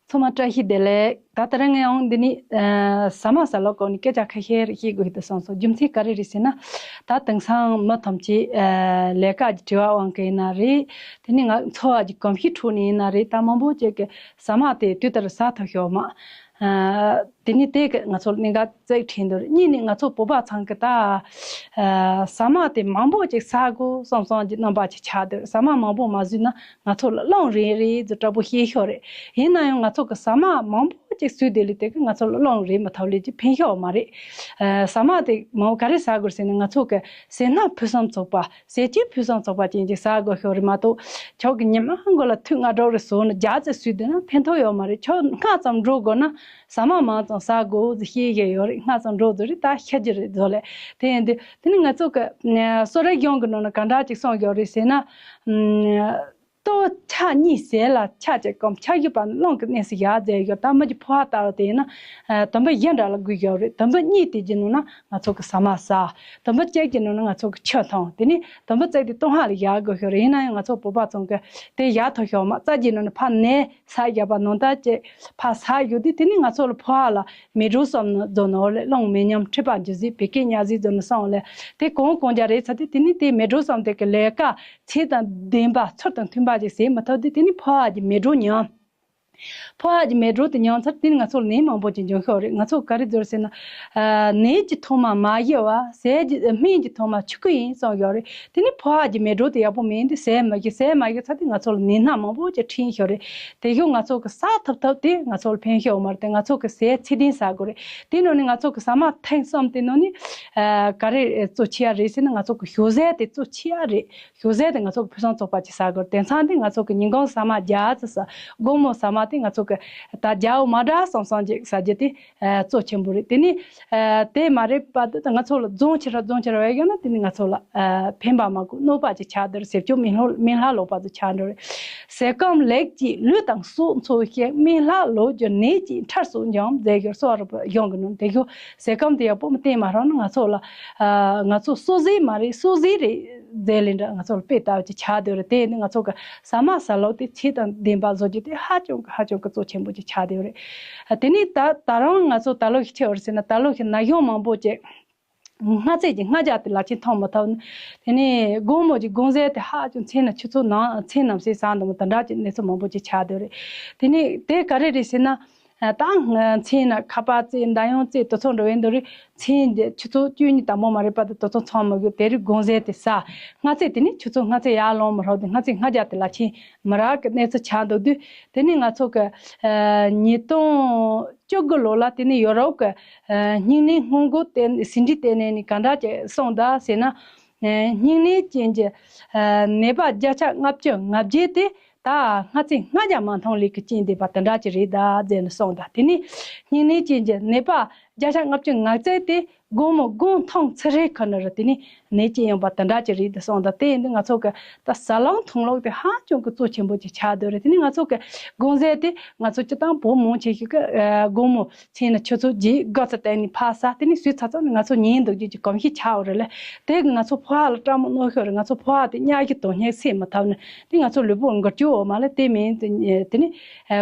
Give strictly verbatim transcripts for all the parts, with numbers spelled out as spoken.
ཚང་མ་བཀྲ་ཤིས་བདེ་ལེགས། ད་ལྟ་རང་ངས་ཡང་འདི་ནི་ཨ་ཟ་མ་ཟ་ལོག་སྐོར་ནས་སྐད་ཆ་ཁ་ཤས་རེ་བཤད་དགོས་ཀྱི་འདུག་བསམ་སོང་། རྒྱུ་མཚན་ག་རེ་རེད་ཟེར་ན། ད་དེང་སང་མི་ཐམས་ཅད་ཨ་ལས་ཀ་གི་དྲི་བ་དབང་གིས་ཡིན་ན་རེད། དེ་ནི་ང་འཚོ་བ་གི་གོམས་གཤིས་ཁྲོད་ནས་ཡིན་ན་རེད། ད་མང་པོ་ཅིག་གིས་ཟ་མ་དེ་དུས་ལྟར་ཟ་ཐུབ་ཤོག་མ། ཨ་དེ་ནི་དེ་གིས་ང་ཚོར་གནད་འགག་ཅིག་འཕྲད་འདུག་གཉིས་ནི་ང་ཚོ་བོད་པ་ཚང་གིས་ད་ཨ་ཟ་མ་དེ་མང་པོ་ཅིག་ཟ་དགོས་བསམ་བསམ་གྱི་རྣམ་པ་ཅིག་ཆགས་འདུག་ཟ་མ་མང་པོ་མ་ཟོས་ན་ང་ཚོ་ལ་རླུང་རེད་རེད་ཟེར་དྲག་པོ་བཤད་ཤོག་རེད། ཡིན་ན་ཡང་ང་ཚོ་གི་ཟ་མ་མང་པོ་ཅིག་ཟོས་དེ་ལས་དེ་གི་ང་ཚོ་ལ་རླུང་རེད་མ་ཐག་ལས་ཀྱི་ཕན་ཤོག་མ་རེད། ཨ་ཟ་མ་དེ་མང་པོ་ག་རེ་ཟ་དགོས་ཟེར་ན། ང་ཚོ་གི་ཟས་སྣ་ཕུན་སུམ་ཚོགས་པ། ཟས་བཅུད་ཕུན་སུམ་ཚོགས་པ་ཅན་ཅིག་ཟ་དགོས་ཤོག་རེད་མ་གཏོགས། ཁྱོད་ཀྱི་ཉི་མ་མགོ་ལ་ཐུག་ལྔ་དྲུག་རེ་ཟོས་ནས་རྒྱ་ཙེ་ཟོས་བསྡད་ན་ཕན་ཐོགས་ཡོད་མ་རེད། ཁྱོད་སྔ་ཙམ་འགྲོ་དགོས་ན་ཟ་མ་མང་ཙམ་ཟ་དགོས་ཟེར་བཤད་ཀྱི་ཡོད་རེད། སྔ་ཙམ་འགྲོ་དགོས་རེད། ད་ཤ་རྒྱུ་རེད་ཟོ་ལས། དེ་ཡིན་དུས་དེ་ནི་ང་ཚོ་གི་ཨ་གསོ་རིག་གཞུང་གི་ནང་ན་ག་འདྲ་ཅིག་གསུངས་ཡོད་རེད་ཟེར་ན། ཨ་ལྟོ་ཆ་གཉིས་ཟས་ལ་ཆ་གཅིག་གམ་ཆ་བཞི་པ་ནི་རླུང་གི་གནས་སུ་བཞག་ཟེར་ཡོད། ད་མི་གི་ཕོ་བ་ལྟ་བུ་དེ་ཡིན་ན་ཨ་དུམ་བུ་བཞི་འདྲ་ལ་བགོས་ཡོད་རེད། དུམ་བུ་གཉིས་དེ་གི་ནང་ན་ང་ཚོ་གི་ཟ་མ་ཟ། དུམ་བུ་གཅིག་གི་ནང་ན་ང་ཚོ་གི་ཆུ་འཐུང་། དེ་ནི་དུམ་བུ་གཅིག་དེ་ལྟོ་སྔ་ལ་བཞག་དགོས་ཤོག་རེད། ཡིན་ན་ཡང་ང་ཚོ་བོད་པ་ཚང་གི་དེ་བཞག་ཐུབ་ཤོག་མ། རྩ་བའི་ནང་ན་ཕར་ནས་ཟ་བཞག་པ་ནང་ལྟར་ཅིག་ཕར་ཟ་ཡོད་དུས་དེ་ནི་ང་ཚོ་ལ་ཕོ་བ་ལ་མེ་སྒྲོན་བསམ་ནི་བཟོ་ནོ་ལས་རླུང་མེ་མཉམ་མཁྲིས་པ་འགྱུར་ཟིག་བད་ཀན་ཉར་ཟིག་བཟོ་ནི་སོང་ལས། དེ་གང་གང་རྒྱ་རེད་ཚ་དེ་དེ་ནི་དེ་མེ་སྒྲོན་བསམ་དེ་གི་ལས་ཀ་ཚད་དང་ལྡན་པ་ཚུལ་དང་མཐུན་པ་ཅིག་ཟེར་མ་ཐུབ་དུས་དེ་ནི་ཕོ་བ་གི་མེ་སྒྲོན་ཉམས། ཕོ་བ་གི་མེ་སྒྲོན་དེ་ཉམས་ཚར་དེ་ནི་ང་ཚོ་ལ་ནད་མང་པོ་ཅིག་འབྱུང་ཤོག་རེད། ང་ཚོ་ག་རེ་ཟེར་ཟེར་ན། ཨ་ནད་ཀྱི་ཐོག་མ་མ་ཡལ་བ་ཟས་ཀྱི་སྨན་གྱི་ཐོག་མ་ཆུ་ཁོལ་ཡིན་གསུངས་ཡོད་རེད། དེ་ནི་ཕོ་བ་གི་མེ་སྒྲོན་དེ་ཡག་པོ་མེད་དུས་ཟས་མ་གི་ཟས་མ་གི་ཚ་དེ་ང་ཚོ་ལ་ནད་སྣ་མང་པོ་ཅིག་འཕྲད་ཤོག་རེད། དེ་ཡོད་ང་ཚོ་གི་ཟ་ཐུབ་ཐུབ་དེ་ང་ཚོ་ལ་ཕན་ཤོག་མ་རེད། དེ་ང་ཚོ་གི་ཟས་ཚད་ལྡན་ཟ་དགོས་རེད། དེ་ནང་ནས་ང་ཚོ་གི་ཟ་མ་ཐེངས་གསུམ་དེ་ནང་ནས་ཨ་ག་རེ་གཙོ་ཆེ་ཡ་རེད་ཟེར་ན། ང་ཚོ་གི་ཞོགས་ཟས་དེ་གཙོ་ཆེ་ཡ་རེད། ཞོགས་ཟས་དེ་ང་ཚོ་གི་ཕུན་སུམ་ཚོགས་པ་ཅིག་ཟ་དགོས་རེད། དེང་སང་དེ་ང་ཚོ་གི་ཉིན་གུང་ཟ་མ་རྒྱ་ཙམ་ཟ། དགོང་མོ་ཟ་མ་དེ་ང་ཚོ་གི་ད་རྒྱ་བོ་མ་འདྲ་བསམ་བསམ་ཅིག་ཟ་རྒྱུ་དེ་ཨ་གཙོ་ཆེན་པོ་རེད། དེ་ནི་ཨ་དེ་མ་རེད་པ་དེ་ང་ཚོ་ལ་རྫོང་ཆེ་ར་རྫོང་ཆེ་ར་བས་ཡོད་ན་དེ་ནི་ང་ཚོ་ལ་ཨ་ཕན་པ་མ་དགོས་གནོད་པ་ཅིག་ཆགས་འདུག་རེད། ཟས་བཅུད་སྨན་ལྷག་སྨན་ལྷག་ལོག་པ་ཚོ་ཆགས་འགྲོ་རེད། ཟས་སྐོམ་ལེགས་བཅས་ལུས་དང་སྲོག་འཚོ་ཞིང་། སྨན་ལྷག་ལོག་གྱུར་ནད་ཀྱིས་འཕྲལ་སོགས་འཇོམས་ཟེར་གྱི་གསོ་བ་རིག་པའི་གཞུང་གི་ནང་དེ་གི་ཟས་སྐོམ་དེ་ཡག་པོ་མ་བསྟེན་མ་རག་ན་ང་ཚོ་ལ་ཨ་ང་ཚོ་གསོད་ཟས་མ་རེད་གསོག་ཟས་རེད་ཟེར་ལེ་འདྲ་ང་ཚོ་ལ་དཔེ་ལྟ་བུ་ཅིག་ཆགས་སྡོད་རེད། དེ་ནི་ང་ཚོ་གི་ཟ་མ་ཟ་ལོག་དེ་ཚད་དང་ལྡན་པ་བཟོ་རྒྱུ་དེ་ཧ་ཅང་གི་ཧ་ཅང་གི་གཙོ་ཆེན་པོ་ཅིག་ཆགས་སྡོད་རེད། ཨ་དེ་ནི་ད་ད་རུང་ང་ཚོ་ད་ལོ་ཞིག་ཆེ་བར་ཟེར་ན་ད་ལོ་ཞིག་ན་གཞོན་མང་པོ་ཅིག་སྔ་ཚོད་ཀྱི་སྔ་རྒྱ་དེ་ལ་ཆེན་མཐོང་མ་ཐུབ་ནས། དེ་ནས་དགོང་མོ་གྱི་དགོང་ཟས་དེ་ཧ་ཅང་མཚན་ན་ཆུ་ཚོད་ནང་མཚན་ནམ་ཟས་ཟ་འདུག་མོ་དེ་འདྲ་གྱི་གནས་ཚུལ་མང་པོ་ཅིག་ཆགས་སྡོད་རེད། དེ་ནས་དེ་ག་རེ་རེད་ཟེར་ན། ད་མཚན་ན་ཁ་པར་རྩེ་མདའ་ཡང་རྩེ་དུས་ཚོད་འགྲོ་བའི་འདུག་རེད། མཚན་གྱི་ཆུ་ཚོད་བཅུ་གཉིས་དང་པོ་མ་རེད་པ་དེ་དུས་ཚོད་ཚང་མ་དགོས་དེ་རིང་དགོང་ཟས་དེ་ཟ། སྔ་ཚོད་དེ་ནས་ཆུ་ཚོད་སྔ་ཚོད་ཡར་ལོངས་མི་རོགས་དེ་སྔ་ཚོད་སྔ་རྒྱ་དེ་ལ་ཆེན་མི་རག་གི་གནས་ཚུལ་ཆགས་འདུག་དུས། དེ་ནས་ང་ཚོ་གི་ཉིས་སྟོང་བཅུ་དགུ་ལོ་ལ་དེ་ནས་ཡོ་རོབ་གི་སྙིང་ནད་སྔོན་འགོག་ལྟེ་ཟིན་བྲིས་ལྟེ་གནས་ནས་ག་འདྲ་ཅིག་གསུངས་འདུག་ཟེར་ན། སྙིང་ནད་ཅན་གྱི་ནད་པ་བརྒྱ་ཆ་ལྔ་བཅུ་ང་བརྒྱད་དེ་ད་སྔ་ཚོད་སྔ་རྒྱ་མ་མཐོང་ལས་ཀྱི་རྐྱེན་འདས་པ་དེ་འདྲ་ཅིག་རེད་ད་ཟེར་ནས་གསུངས་འདུག་དེ་ནས་སྙིང་ནད་ཅན་གྱི་ནད་པ་བརྒྱ་ཆ་ལྔ་བཅུ་ང་བརྒྱད་དེ་དགོང་མོ་དགུང་ཐུང་ཚེ་རིང་ཁ་ནས་ར་དེ་ནས་ནད་ཅན་ཡོང་པ་དེ་འདྲ་ཅིག་རེད་དེ་གསུངས་འདུག་དེ་ཡིན་དུས་ང་ཚོ་གི་ད་ཟ་ལོག་འཐུང་ལོག་དེ་ཧ་ཅང་གི་གཙོ་ཆེན་པོ་ཅིག་ཆགས་སྡོད་རེད། དེ་ནས་ང་ཚོ་གི་དགོང་ཟས་དེ་ང་ཚོ་སྤྱིར་བཏང་བོད་མང་ཆེ་ཤོས་གི་དགོང་མོ་མཚན་ན་ཆུ་ཚོད་བརྒྱད་དགུ་ཙམ་དེ་ནས་ཕར་ཟ། དེ་ནས་ཟོས་ཚར་ཚར་ནས་ང་ཚོ་ཉལ་འདུག་རྒྱུ་གི་གོམས་གཤིས་ཆགས་ཡོད་རེད་ལ། དེ་གི་ང་ཚོ་ཕོ་བ་ལ་སྐྲག་སྣང་གནོད་ཤོར་རེད། ང་ཚོ་ཕོ་བ་དེ་གཉའ་ཤིང་དོན་སྙིང་སེལ་མ་ཐུབ་ནས་དེ་ང་ཚོ་ལུས་པོ་འགུལ་སྐྱོད་འོག་མ་ལ་དེ་མིན་དེ་དེ་ནས་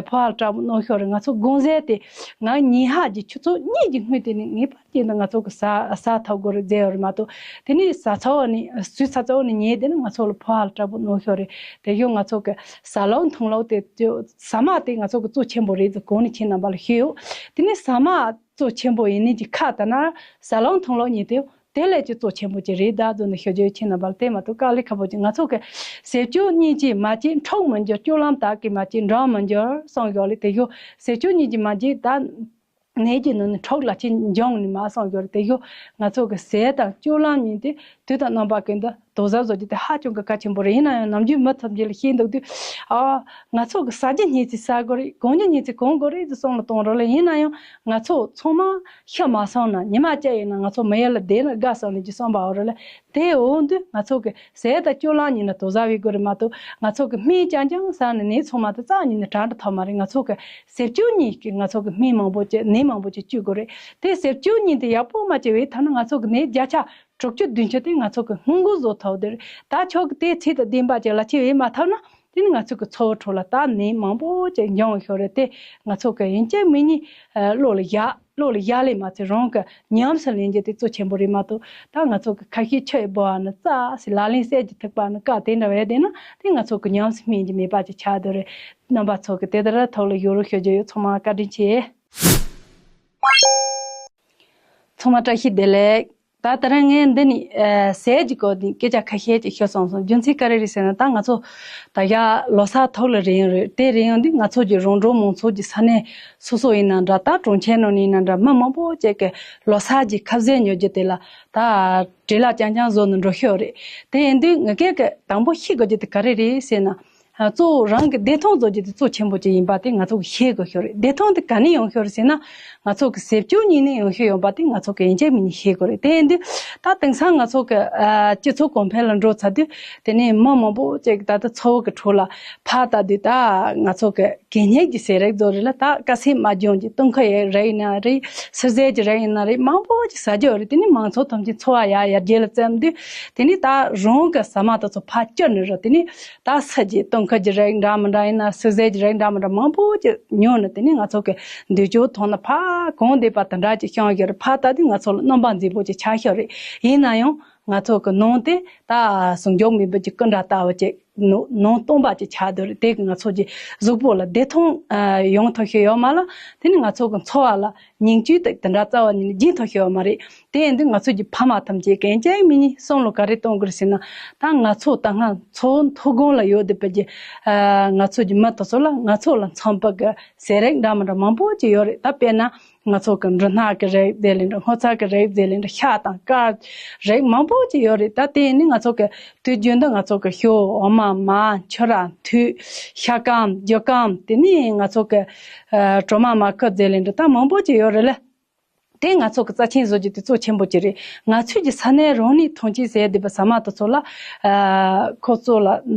ཕོ་བ་ལ་སྐྲག་སྣང་གནོད་ཤོར་རེད། ང་ཚོ་དགོང་ཟས་དེ་ང་ཉིན་ཧ་གི་ཆུ་ཚོད་གཉིས་ཀྱི་སྔོན་དེ་ནས་ངེས་པར་དུ་ང་ཚོ་གི་ཟ་ཟ་ཐུབ་དགོས་རེད་ཟེར་ཡོད་རེད་མ་གཏོགས། དེ་ནས་ཟ་ཚར་བ་ནས་ཟོས་ཚར་ཚར་བ་ནས་ཉལ་དེ་ནས་ང་ཚོ་ལ་ཕོ་བ་ལ་སྐྲག་སྣང་གནོད་ཤོར་རེད། དེ་ཡང་ང་ཚོ་གི་ཟ་ལོག་འཐུང་ལོག་དེ་ཟ་མ་དེ་ང་ཚོ་གི་གཙོ་ཆེན་པོ་རེད་ཟེར་གོང་ནས་ཁྱེད་རྣམ་པ་ལ་ཞུས་ཡོད། དེ་ནས་ཟ་མ་གཙོ་ཆེན་པོ་ཡིན་ནི་གི་ཁ་ད་ན་ཟ་ལོག་འཐུང་ལོག་གཉིས་དེ་དེ་ལས་ཀྱི་གཙོ་ཆེན་པོ་ཅིག་རེད་ད་ཟེར་ནས་ཞུ་རྒྱུ། ཁྱེད་རྣམ་པ་ལ་དེ་མ་གཏོགས་དཀའ་ལས་ཁག་པོ་ཅིག་ང་ཚོ་གི་ཟས་བཅུད་སྙིང་རྗེ་མ་བཅད་འཁྲུག་མི་འགྱུར། སྤྱོད་ལམ་དག་གིས་མ་བཅད་འགྲོགས་མི་འགྱུར་གསུངས་ཡོད་ལ། དེ་ཡོད་ཟས་བཅུད་སྙིང་རྗེ་མ་བཅད་ད་ནད་ཀྱི་ནང་ནས་འཁྲུག་ལ་ཅི་འབྱུང་ནི་མ་གསུངས་ཡོད་རེད། དེ་ཡོད་ང་ཚོ་གི་ཟས་དང་སྤྱོད་ལམ་གཉིས་དེ་དུས་དང་རྣམ་པ་ཀུན་ཏུ་དོ་ཟབ་བཟོ་རྒྱུ་དེ་ཧ་ཅང་གི་གལ་ཆེན་པོ་རེད། ཡིན་ན་ཡང་ནམ་རྒྱུན་མི་ཐམས་ཅད་ལ་ཤེས་འདུག་དུས་ཨ་ང་ཚོ་གི་ཟ་རྒྱུ་སྙིང་རྗེ་ཟ་དགོས་རེད། གོན་རྒྱུ་སྙིང་རྗེ་གོན་དགོས་རེད་ཟེར་བསམ་བློ་གཏོང་རོགས་ལ། ཡིན་ན་ཡང་ང་ཚོ་ཚང་མ་ཤི་མ་སོང་ན་ཉི་མ་གཅིག་ཡིན་ན་ང་ཚོ་མི་ཡུལ་ལ་བསྡད་ན་དགའ་བསམ་ནས་ཀྱི་བསམ་པ་ཡོད་རེད་ལ། དེ་འོང་དུས་ང་ཚོ་གི་ཟས་དང་སྤྱོད་ལམ་གཉིས་ནི་དོ་ཟབ་བྱེད་དགོས་རེད་མ་གཏོགས། ང་ཚོ་གི་སྨན་རྐྱང་རྐྱང་ཟ་ནས་ནད་ཚང་མ་དེ་རྩ་ཉིད་ནས་དྲག་འགྲོ་ཐུབ་མ་རེད། ང་ཚོ་གི་ཟས་བཅུད་གཉིས་ཀྱིས་ང་ཚོ་གི་སྨན་མང་པོ་བཅོས་ནད་མང་པོ་ཅིག་བཅོས་དགོས་རེད། དེ་ཟས་བཅུད་གཉིས་དེ་ཡག་པོ་མ་བཅོས་པའི་ཐ་ན་ང་ཚོ་གི་ནད་བརྒྱ་ཆ་དྲུག་ཅུ་བདུན་ཅུ་དེ་ང་ཚོ་གི་སྔོན་འགོག་བཟོ་ཐུབ་དེ་རེད། ད་ཁྱོད་གི་དེ་ཚད་དང་ལྡན་པ་ཅིག་ལ་ཆེ་བས་མ་ཐུབ་ན། དེ་ནི་ང་ཚོ་གི་འཚོ་བའི་ཁྲོད་ལ་ད་ནད་མང་པོ་ཅིག་འབྱུང་ཡོད་རེད་དེ། ང་ཚོ་གི་ཡིན་གཅིག་མིན་གཉིས་ཨ་བློ་ལ་ཡ་བློ་ལ་ཡ་ལས་མ་ཚད་རང་གི་ཉམས་སུ་ལེན་རྒྱུ་དེ་གཙོ་ཆེན་པོ་རེད་མ་གཏོགས། ད་ང་ཚོ་གི་ཁ་ཤས་ཆུ་ཡི་འབུལ་བ་ནི་རྩྭ་ཟེར་ལག་ལེན་གསེར་གྱི་ཐིགས་པ་ནི་བཀའ་དེ་འདྲ་བས་བསྡད་ན་དེ་ང་ཚོ་གི་ཉམས་སུ་སྨིན་རྒྱུ་མེད་པ་ཅིག་ཆགས་བསྡད་རེད། རྣམ་པ་ཚོ་གི་དེ་ལྟར་ཐོག་ལ་ཡོད་རོགས་ཞུ་རྒྱུ་ཡོད། ཚང་མ་བཀའ་དྲིན་ཆེ། ཚང་མ་བཀྲ་ཤིས་བདེ་ལེགས། ད་ད་རང་ངས་འདི་ནས་ཨ་ཟས་ཀྱི་སྐོར་ནས་སྐད་ཆ་ཁ་ཤས་ཅིག་ཤོད་བསམ་སོང་། རྒྱུ་མཚན་ག་རེ་རེད་ཟེར་ན། ད་ང་ཚོ་ད་ཡ་ལོ་གསར་ཐོག་ལ་རེད་ཡོང་རེད། དེ་རེད་ཡོང་དུས་ང་ཚོ་གི་རོང་འབྲོག་མང་ཚོགས་ཀྱི་ས་གནས་སོ་སོ་ཡིན་ན་འདྲ། ད་གྲོང་ཁྱེར་ནང་ནས་ཡིན་ན་འདྲ། མི་མང་པོ་ཅིག་གི་ལོ་གསར་གྱི་ཁ་ཟས་ཉོ་རྒྱུ་དེ་ལ་ད་བྲེལ་བ་རྐྱང་རྐྱང་བཟོ་ནས་འགྲོ་ཤོག་རེད། དེ་ཡིན་དུས་ང་གས་གི་དང་པོ་ཤེས་དགོས་རྒྱུ་དེ་ག་རེ་རེད་ཟེར་ན། ཨ་གཙོ་བོ་རང་གི་བདེ་ཐང་བཟོ་རྒྱུ་དེ་གཙོ་ཆེན་པོ་ཅིག་ཡིན་པ་དེ་ང་ཚོ་གིས་ཤེས་དགོས་ཤོག་རེད། བདེ་ཐང་དེ་ག་ནས་ཡོང་ཤོག་རེད་ཟེར་ན། ང་ཚོ་གི་ཟས་སྤྱོད་ཉིད་ནས་ཡོང་ཤོག་ཡོང་པ་དེ་ང་ཚོ་གིས་ཡིན་གཅིག་མིན་གཉིས་ཤེས་དགོས་རེད། དེ་ཡིན་དུས་ད་དེང་སང་ང་ཚོ་གི་ཨ་སྤྱི་ཚོགས་གོང་འཕེལ་ལ་འགྲོ་ཚར་དུས་དེ་ནས་མི་མང་པོ་ཅིག་ད་ལྟ་འཚོ་བ་གི་ཁྲོད་ལ་ཕར་ལྟ་དུས་ད་ང་ཚོ་གི་གད་སྙིགས་ཀྱི་ཟས་རིགས་བཟོ་རེད་ལ། ད་དཀར་ཟས་མ་བྱུང་གི་སྟོན་ཁ་ཡི་རིགས་ཡིན་ན་རེད། བསིལ་ཟས་ཀྱི་རིགས་ཡིན་ན་རེད། མང་པོ་ཅིག་ཟ་རྒྱུ་ཡོད་རེད། དེ་ནི་མང་ཚོགས་ཐམས་ཅད་འཚོ་བ་ཡར་ཡར་རྒྱས་ལ་བརྩམས་དུས་དེ་ནི་ད་རང་གི་ཟ་མ་དེ་ཚོ་ཕར་བསྐྱུར་ནས་ར། དེ་ནི་ད་ས་གི་སྟོན་ཁ་གི་རིགས་འདྲ་མི་འདྲ་ཡིན་ན། བསིལ་ཟས་ཀྱི་རིགས་འདྲ་མི་འདྲ་མང་པོ་ཅིག་ཉོས་ནས་དེ་ནི་ང་ཚོ་གི་འདོད་ཆགས་ཐོག་ན་ཕར་གང་བསྡད་པ་དེ་འདྲ་ཅིག་བྱུང་ཡོད་རེད། ཕར་ལྟ་དུས་ང་ཚོ་ལ་རྣམ་པ་མཛེས་པོ་ཅིག་ཆགས་ཤག་རེད། ཡིན་ན་ཡང་ང་ཚོ་གི་ནང་དེ་ད་ཟུང་འཇུག་མེད་པ་གི་སྐུ་འདྲ་ལྟ་བུ་ཅིག་ནང་ནང་སྟོང་པ་ཅིག་ཆགས་བསྡད་རེད། དེ་གིས་ང་ཚོ་གི་གཟུགས་པོ་ལ་བདེ་ཐང་ཨ་ཡོང་ཐུབ་ཤེས་ཡོད་མ་ལ། དེ་ནི་ང་ཚོ་གི་འཚོ་བ་ལ་ཉིང་བཅུད་དེ་དེ་འདྲ་རྩ་བ་ཉིད་ནས་སྦྱིན་ཐུབ་ཤེས་ཡོད་མ་རེད། དེ་ཡིན་དུས་ང་ཚོ་གི་ཕ་མ་ཐམས་ཅད་གི་ཡིན་གཅིག་མིན་གཉིས་བསམ་བློ་ག་རེ་གཏོང་དགོས་རེད་ཟེར་ན། ད་ང་ཚོ་ད་སྔ་འཚོ་བ་མཐོ་སྒང་ལ་ཡོད་བསྡད་པའི་གི་ཨ་ང་ཚོ་གི་མི་དེ་ཚོ་ལ་ང་ཚོ་ལ་འཚམ་པའི་གི་ཟས་རིགས་འདྲ་མི་འདྲ་མང་པོ་ཅིག་ཡོད་རེད། ད་དཔེར་ན། ང་ཚོ་གི་འབྲུ་སྣ་གི་རིགས་ཟེར་ལེ་འདྲ། སྔོ་ཚལ་གི་རིགས་ཟེར་ལེ་འདྲ། ཤ་དང་ཀར་རིགས་མང་པོ་ཅིག་ཡོད་རེད། ད་དེ་ནི་ང་ཚོ་གི་དུས་རྒྱུན་དུ་ང་ཚོ་གི་ཞོ། འོ་མ། མར། ཕྱུར་ར། ཐུད། ཤ་སྐམ། རྒྱུ་སྐམ། དེ་ནི་ང་ཚོ་གི་ཨ་གྲོ་མ། མར་ཁུ་ཟེར་ལེ་འདྲ། ད་མང་པོ་ཅིག་ཡོད་རེད་ལ། དེ་ང་ཚོ་གི་རྩ་ཆེན་བཟོ་རྒྱུ་དེ་གཙོ་ཆེན་པོ་ཅིག་རེད། ང་ཚོའི་གི་ས་གནས་རང་ནས་ཐོན་སྐྱེད་ཟས་བསྡད་པ་ཟ་མ་དེ་ཚོ་ལ་ཨ་ཁོ་ཚོ་ལ་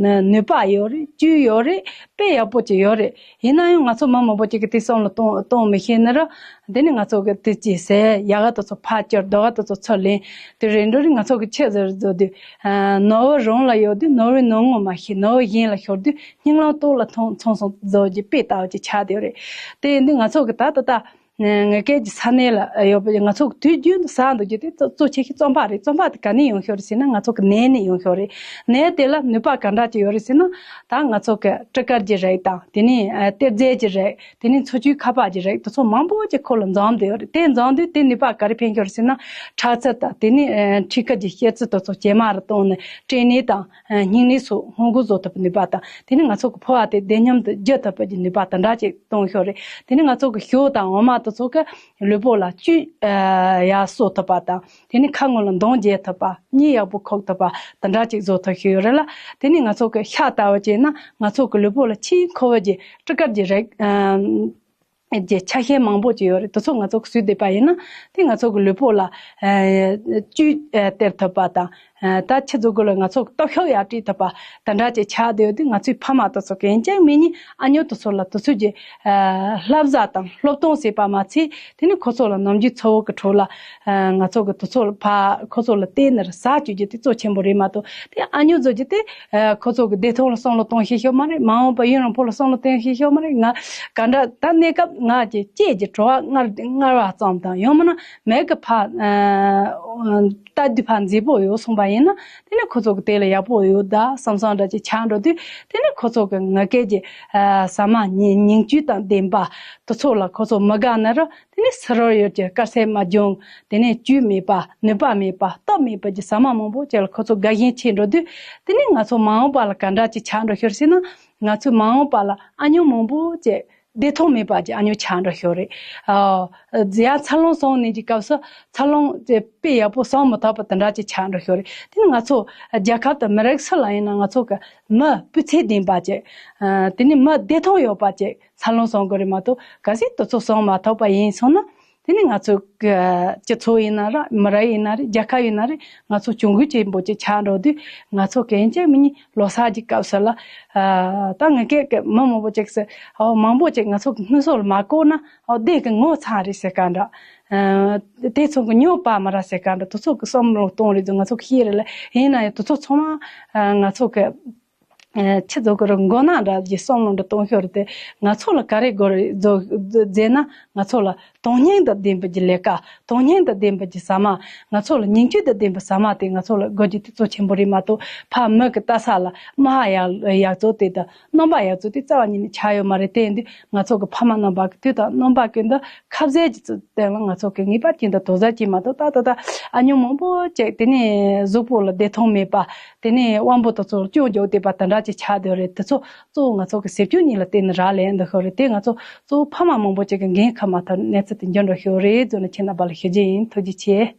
ནུས་པ་ཡོད་རེད། བཅུད་ཡོད་རེད། དཔེ་ཡག་པོ་ཅིག་ཡོད་རེད། ཡིན་ན་ཡང་ང་ཚོ་མི་མང་པོ་ཅིག་གིས་དེ་བསམ་བློ་གཏོང་གཏོང་མི་ཤེས་ནི་ར། དེ་ནི་ང་ཚོ་གི་དུས་ཀྱི་ཟས་ཡག་ག་དེ་ཚོ་ཕར་བསྐྱུར། སྡུག་ག་དེ་ཚོ་ཚུར་ལེན། དེ་རེད་འགྲོ་རེད། ང་ཚོ་གི་ཆེད་ཟེར་བཟོ་དུས་ཨ་ནོར་བུ་རང་ལ་ཡོད་དུས་ནོར་བུའི་ནང་ངོ་མ་ཤེས། ནོར་བུ་གཞན་ལ་ཤོར་དུས་སྙིང་རླུང་ཏོག་ལ་ཐོན་ཚང་སོང་བཟོ་རྒྱུ་དཔེ་ལྟ་བུ་ཅིག་ཆགས་བསྡད་ཡོད་རེད། དེ་ཡིན་དུས་ང་ཚོ་གི་ད་ད་ལྟ་ངེད་ཀྱི་ས་གནས་ལ་ཡོད་པ་ང་ཚོ་གི་དུས་རྒྱུན་དུ་ཟ་འདོད་རྒྱུ་དེ་གཙོ་གཙོ་ཆེ་ཤོས་རྩམ་པ་རེད། རྩམ་པ་དེ་ག་ནས་ཡོང་ཤོག་རེད་ཟེར་ན་ང་ཚོ་གི་ནས་ནས་ཡོང་ཤོག་རེད། ནས་དེ་ལ་ནུས་པ་ག་འདྲ་ཅིག་ཡོད་རེད་ཟེར་ན། ད་ང་ཚོ་གི་སྤྲི་དཀར་གྱི་རིགས་དང་། དེ་ནས་ཨ་གཏེར་རྫས་ཀྱི་རིགས། དེ་ནས་འཚོ་བཅུད་ཁ་པར་གྱི་རིགས། དེ་ཚོ་མང་པོ་ཅིག་ཁོ་ལ་འཛོམས་བསྡད་ཡོད་རེད། དེ་འཛོམས་དུས་དེ་ནུས་པ་ག་རེ་ཕན་ཤོག་རེད་ཟེར་ན། ཁྲག་རྩ་དང་། དེ་ནས་ཨ་མཁྲིས་ཁ་གི་སྐྱེད་ཚད་དེ་ཚོ་ཇེ་དམའ་རུ་གཏོང་ནས་སྐྲན་ནད་དང་། ཨ་སྙིང་ནད་སོགས་སྔོན་འགོག་བཟོ་ཐུབ་པའི་ནུས་པ་དང་། དེ་ནས་ང་ཚོ་གི་ཕོ་བ་དེ་བདེ་མཉམ་དུ་རྒྱུ་ཐུབ་པ་གི་ནུས་པ་དེ་འདྲ་ཅིག་གཏོང་ཤོག་རེད། དེ་ནས་ང་ཚོ་གི་ཞོ་དང་འོ་མ་དེ་ཚོ་གི་ལུས་པོ་ལ་བཅུད་ཨ་ཡར་གསོ་ཐུབ་པ་དང་། དེ་ནས་ཁ་ངོ་ལ་མདངས་རྒྱས་ཐུབ་པ། གཉིད་ཡག་པོ་ཁུག་ཐུབ་པ་དེ་འདྲ་ཅིག་བཟོ་ཐུབ་ཤེས་ཡོད་རེད་ལ། དེ་ནས་ང་ཚོ་གི་ཤ་ལྟ་བུ་བྱས་ན་ང་ཚོ་གི་ལུས་པོ་ལ་ཆེས་མཁོ་བ་གི་སྤྲི་དཀར་གྱི་རིགས་ཨ་གི་ཆ་ཤས་མང་པོ་ཅིག་ཡོད་རེད། དེ་ཚོ་ང་ཚོ་གིས་ཟོས་བསྡད་པ་ཡིན་ན་དེ་ང་ཚོ་གི་ལུས་པོ་ལ་ཨ་བཅུད་ཨ་སྟེར་ཐུབ་པ་དང་། ཨ་ད་ཆུ་ཚོད་དགུ་ལ་ང་ཚོ་སྟོབས་ཤུགས་ཡར་སྤྲད་ཐུབ་པ་དེ་འདྲ་ཅིག་ཆགས་བསྡད་ཡོད་དུས། ང་ཚོའི་ཕ་མ་དེ་ཚོ་གི་ཡིན་གཅིག་མིན་གཉིས་ཨ་ཉོ་དེ་ཚོ་ལ་དེ་ཚོ་གི་ཨ་བསླབ་བྱ་དང་སློབ་སྟོན་བྱས་པ་མ་ཚད། དེ་ནས་ཁོ་ཚོ་ལ་ནམ་རྒྱུན་འཚོ་བ་གི་ཁྲོད་ལ་ཨ་ང་ཚོ་གི་དེ་ཚོ་ལ་ཕ་ཁོ་ཚོ་ལ་བརྟེན་ནས་ཟ་བཅུག་རྒྱུ་དེ་གཙོ་ཆེན་པོ་རེད་མ་གཏོགས། དེ་ཨ་ཉོ་བཟོ་རྒྱུ་དེ་ཨ་ཁོ་ཚོ་གི་བདེ་ཐང་ལ་བསམ་བློ་གཏོང་ཤེས་ཤོག་མ་རེད། མ་འོངས་པ་ཡུན་རིང་པོ་ལ་བསམ་བློ་གཏོང་ཤེས་ཤོག་མ་རེད། ང་ག་འདྲ་ད་གནས་སྐབས་ང་གི་སྐྱེས་ཀྱི་བྲོ་བ་མངར་མངར་བ་ཙམ་དང་། ཡང་མིན་ན་མིག་གི་ཕར་ཨ་ལྟ་དུས་ཕར་མཛེས་པོ་ཡོད་སོང་པ་ཡིན་ན། དེ་ནས་ཁོ་ཚོ་གི་དེ་ལ་ཡག་པོ་ཡོད་ད་བསམ་བསམ་འདྲ་ཅིག་ཆགས་འགྲོ་དུས། དེ་ནས་ཁོ་ཚོ་གི་ང་གས་ཀྱི་ཨ་ཟ་མ་ཉིང་ཉིང་བཅུད་དང་ལྡན་པ་དེ་ཚོ་ལ་ཁོ་ཚོ་མི་དགའ་ན་ར། དེ་ནས་ཕྱི་རོལ་ཡུལ་གྱི་དཀར་ཟས་མ་བྱུང་། དེ་ནས་བཅུད་མེད་པ། ནུས་པ་མེད་པ། སྟོབས་མེད་པ་གྱི་ཟ་མ་མང་པོ་ཅིག་ལ་ཁོ་ཚོ་དགའ་ཞེན་ཆེ་འགྲོ་དུས། དེ་ནས་ང་ཚོ་མ་འོངས་པ་ལ་ག་འདྲ་ཅིག་ཆགས་འགྲོ་ཤོར་ཟེར་ན། ང་ཚོའི་མ་འོངས་པ་ལ་ཨ་ཉོ་མང་པོ་ཅིག་བདེ་ཐང་མེད་པ་གྱི་ཨ་ཉོ་ཆགས་འགྲོ་ཤོར་རེད། ཨ་ཡ་འཚར་ལོངས་སོང་ནས་ཀྱི་སྐབས་སུ་འཚར་ལོངས་ཀྱི་དཔེ་ཡག་པོ་སོང་མི་ཐུབ་པ་དེ་འདྲ་ཅིག་ཆགས་འགྲོ་ཤོར་རེད། དེ་ནི་ང་ཚོ་རྒྱལ་ཁབ་དང་མི་རིགས་སུ་ལ་ཡིན་ན་ང་ཚོ་གི་མི་སྤུས་ཚད་ལྡན་པ་ཅིག་ཨ་དེ་ནི་མི་བདེ་ཐང་ཡོད་པ་ཅིག་འཚར་ལོངས་སོང་དགོས་རེད་མ་གཏོགས། གལ་སྲིད་དེ་ཚོ་སོང་མ་ཐུབ་པ་ཡིན་སོང་ན། དེ་ནི་ང་ཚོ་གི་སྤྱི་ཚོགས་ཡིན་ན་ར། མི་རིགས་ཡིན་ན་རེད། རྒྱལ་ཁབ་ཡིན་ན་རེད། ང་ཚོ་གྱོང་གུད་ཆེན་པོ་ཅིག་ཆགས་འགྲོ་དུས། ང་ཚོ་གི་ཡིན་གཅིག་མིན་གཉིས་ལོ་གསར་གྱི་སྐབས་སུ་ལ་ཨ་ད་ངེད་ཀྱི་མི་མང་པོ་ཅིག་སུ་ཨོ་མང་པོ་ཅིག་ང་ཚོ་གི་སྔོན་སོ་ལ་མ་བཀོད་ན་ཨོ་བདེ་གི་ངོ་ཚ་རེད་ཟེར་ག་འདྲ། ཨ་དེ་ཚོ་གི་ཉོ་པ་མ་ར་ཟེར་ག་འདྲ། དེ་ཚོ་གི་བསམ་བློ་གཏོང་རེད་འདུག་ང་ཚོ་གི་ཤེས་རེད་ལ། ཡིན་ན་ཡང་དེ་ཚོ་ཚང་མ་ཨ་ང་ཚོ་གི་ ཨ་ཆི་ཟེར་དགོས་རེད། མགོ་ནག་འདྲ་གི་བསམ་བློ་འདྲ་གཏོང་ཤོར་ཏེ། ང་ཚོ་ལ་ག་རེ་དགོས་རེད་ཟེར་ན། ང་ཚོ་ལ་དོན་སྙིང་དང་ལྡན་པའི་གི་ལས་ཀ། དོན་སྙིང་དང་ལྡན་པའི་གི་ཟ་མ། ང་ཚོ་ལ་ཉིང་བཅུད་དང་ལྡན་པའི་ཟ་མ་དེ་ང་ཚོ་ལ་དགོས་རྒྱུ་དེ་གཙོ་ཆེན་པོ་རེད་མ་གཏོགས། ཕ་མི་གི་ལྟ་ས་ལ་རྨ་ཡག་ཡག་བཙོག་དེ་དང་རྣམ་པ་ཡག་བཙོག་དེ་རྩ་བ་ཉིད་ནས་ཆགས་ཡོད་མ་རེད། དེ་ཡིན་དུས་ང་ཚོ་གི་ཕ་མ་རྣམ་པ་གི་དུས་དང་རྣམ་པ་ཀུན་ཏུ་ཁ་ཟས་ཀྱི་སྟེང་ལ་ང་ཚོ་གི་ངེས་པར་དུ་དོ་ཟ་བྱེད་མ་གཏོགས། ད་ད་ད་ཨ་ཉོ་མང་པོ་བྱས། དེ་ནས་གཟུགས་པོ་ལ་བདེ་ཐང་མེད་པ། དེ་ནས་དབང་པོ་དེ་ཚོ་སྐྱོན་བརྗོད་བསྡད་པ་དེ་འདྲ་ཅིག་ཆགས་བསྡད་རེད། དེ་ཚོ་གཙོ་བོ་ང་ཚོ་གི་ཟས་སྤྱོད་གཉིས་ལ་བརྟེན་ནས་རག་ལས་འདུག་ཤོག་རེད། དེ་ང་ཚོ་གཙོ་བོ་ཕ་མ་མང་པོ་ཅིག་གི་འགན་ཁུར་མ་ཐུབ་གནས་ཚུལ་དེ་འགྱུར་འགྲོ་ཤོག་རེད་ཟེར་ནས་ཁྱེད་རྣམ་པ་ལ་ཞུ་རྒྱུ་ཡིན། ཐུགས་རྗེ་ཆེ།